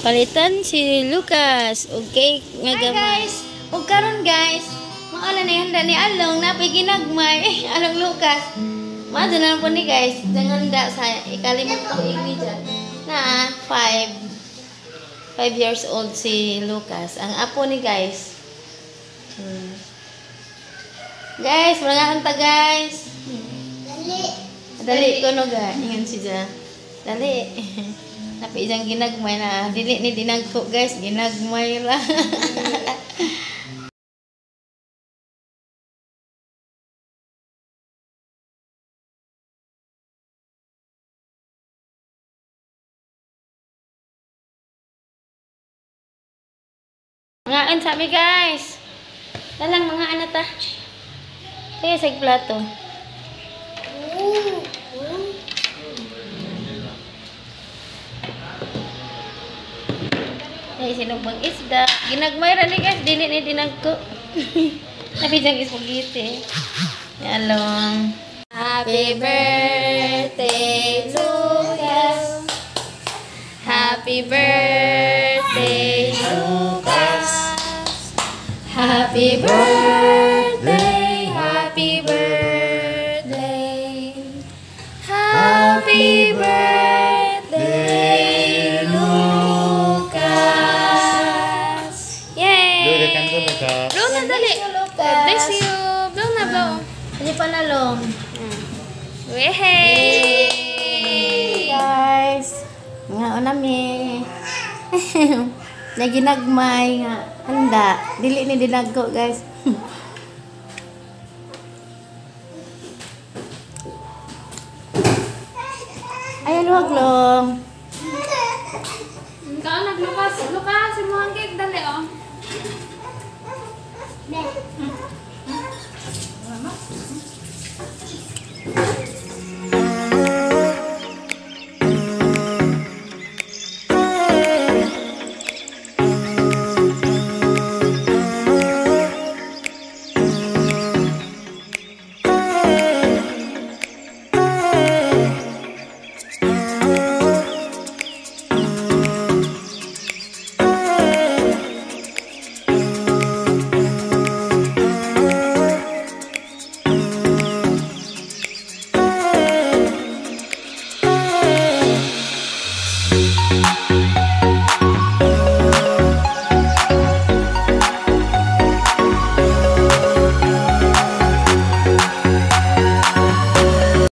Palitan si Lucas og cake nga Hi gamay. Guys! Og karon guys, maala na handa ni Along napay ginagmay. Along Lucas. Maadto na lang po ni guys, diyang handa sa ikalimang tuig ni dyan. Na 5 years old si Lucas. Ang apo ni guys. Guys, mga kanta guys. Dali! Dali ko no ga. Ingon si Ja. Dali. Napi isang ginagmay na. Dili ni dinagko guys. Ginagmay ra. Mga sabi guys. Dalang mga anak ta. Kaya sa plato. Ay, sinugbang isda. Ginagmay ra ni guys, dili ni dinagko. Napi diyang spaghetti. Yalong. Happy birthday, Lucas. Happy birthday, Lucas. Happy birthday, happy birthday. Happy birthday, Lucas. Yay! Blow the candle, Lucas. Blow na, dali! Lucas. Bless you! Blow na, blow! Hindi pa na long. Wehey! Guys, nga nami. Naginagmay nga handa. Dili ni dinagko guys. Ay, luwag long. Ikaw nag-Lucas. Lucas, imuhang cake, dali oh.